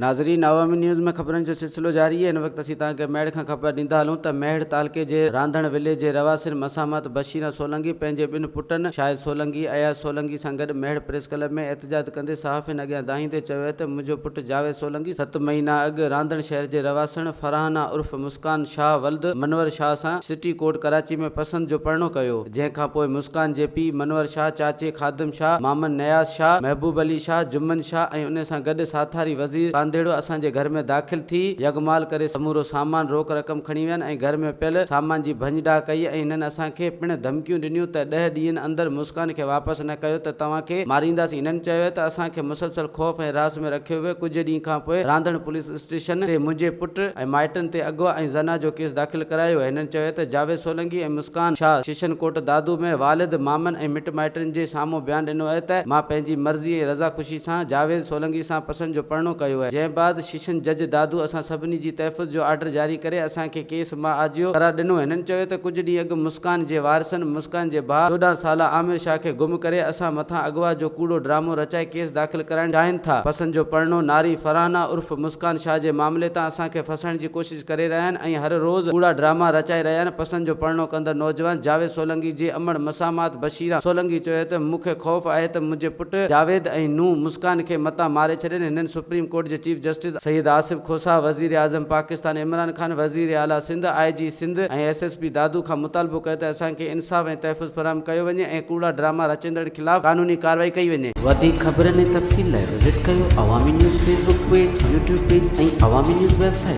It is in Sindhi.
ناظرين عوامي نيوز ۾ خبرن جو سلسلو جاري آهي هن وقت اسين توهان کي ميهڙ کان خبر ڏيندا هلون ته ميهڙ تعلقي جي رانڌڻ ولي جي رهواسين مسامت بشيران سولنگي پنهنجي ٻن پٽن شاهد سولنگي اياز سولنگي سان گڏ ميهڙ پريس ڪلب ۾ احتجاج ڪندي صحافين اڳيان دانهيندي چيو آهي ته منهنجو پٽ جاويد سولنگي ست مهينا اڳ رانڌڻ شهر جي رهواسڻ فرحانه عرف مسڪان شاهه ولد منور شاهه سان سٽي ڪورٽ ڪراچي ۾ پسند جو پرڻو ڪيو. جنهن کان پوء مسڪان جي پيء منور شاهه، چاچي خادم شاهه، مامن نياز شاهه، محبوب علي شاهه، جمن شاهه ۽ ان سان گڏ ساٿاري وزير ڪانڌيڙو اسان جي گهر ۾ داخل ٿي يغمال ڪري سمورو سامان روڪ رقم کڻي ويا ۽ گهر ۾ پيل سامان جي ڀڃ ڊاهه ڪئي ۽ هنن اسان کي پڻ ڌمڪيون ڏنيون ته ڏهه ڏينهن اندر مسڪان کي واپس نه ڪيو ته توهان کي مارينداسين هنن چيو ته اسان کي مسلسل خوف ۽ هراس ۾ رکيو ويو ڪجهه ڏينهن کان پوء رانڌڻ پوليس اسٽيشن تي منهنجي پٽ ۽ مائٽن تي اغوا ۽ زنا جو ڪيس داخل ڪرايو. هنن چيو ته جاويد سولنگي ۽ مسڪان شاهه سيشن ڪورٽ دادو ۾ والد، مامن ۽ مٽ مائٽن جي سامهون بيان ڏنو آهي ته مان پنهنجي مرضي ۽ رضا خوشي سان جاويد سولنگي سان پسند جو پرڻو ڪيو آهي جنهن بعد سيشن جج دادو اسان سڀني جي تحفظ جو آرڊر جاري ڪري اسان کي ڪيس مان آجيو قرار ڏنو. هنن چيو ته ڪجهه ڏينهن اڳ مسڪان جي وارثن مسڪان جي ڀاء 14 سالا عامر شاهه کي گم ڪري اسان مٿان اغوا جو ڪوڙو ڊرامو رچائي ڪيس داخل ڪرائڻ چاهين ٿا. پسند جو پرڻو ناري فرحانه عرف مسڪان شاهه جي معاملي تان اسان کي ڦاسائڻ جي ڪوشش ڪري رهيا آهن ۽ هر روز ڪوڙا ڊراما رچائي رهيا آهن. پسند جو پرڻو ڪندڙ نوجوان جاويد سولنگي جي امڙ مسامات بشيران سولنگي چيو ته مون کي خوف آهي ته منهنجي پٽ جاويد ۽ نونهن مسڪان کي متان ماري ڇڏين. هنن سپريم ڪورٽ جي چيف جسٽس سيد آصف کوسا، وزيراعظم پاڪستان عمران خان، وزير اعليٰ Sindh, I G Sindh ۽ S S P Dadu کان مطالبو ڪيو ته اسان کي انصاف ۽ تحفظ فراهم ڪيو وڃي ۽ ڪوڙا ڊراما رچيندڙن خلاف قانوني ڪارروائي ڪئي وڃي. وڌيڪ خبرن ۽ تفصيل لاء وزٽ ڪيو Awami news Facebook page, YouTube page ۽ Awami news website.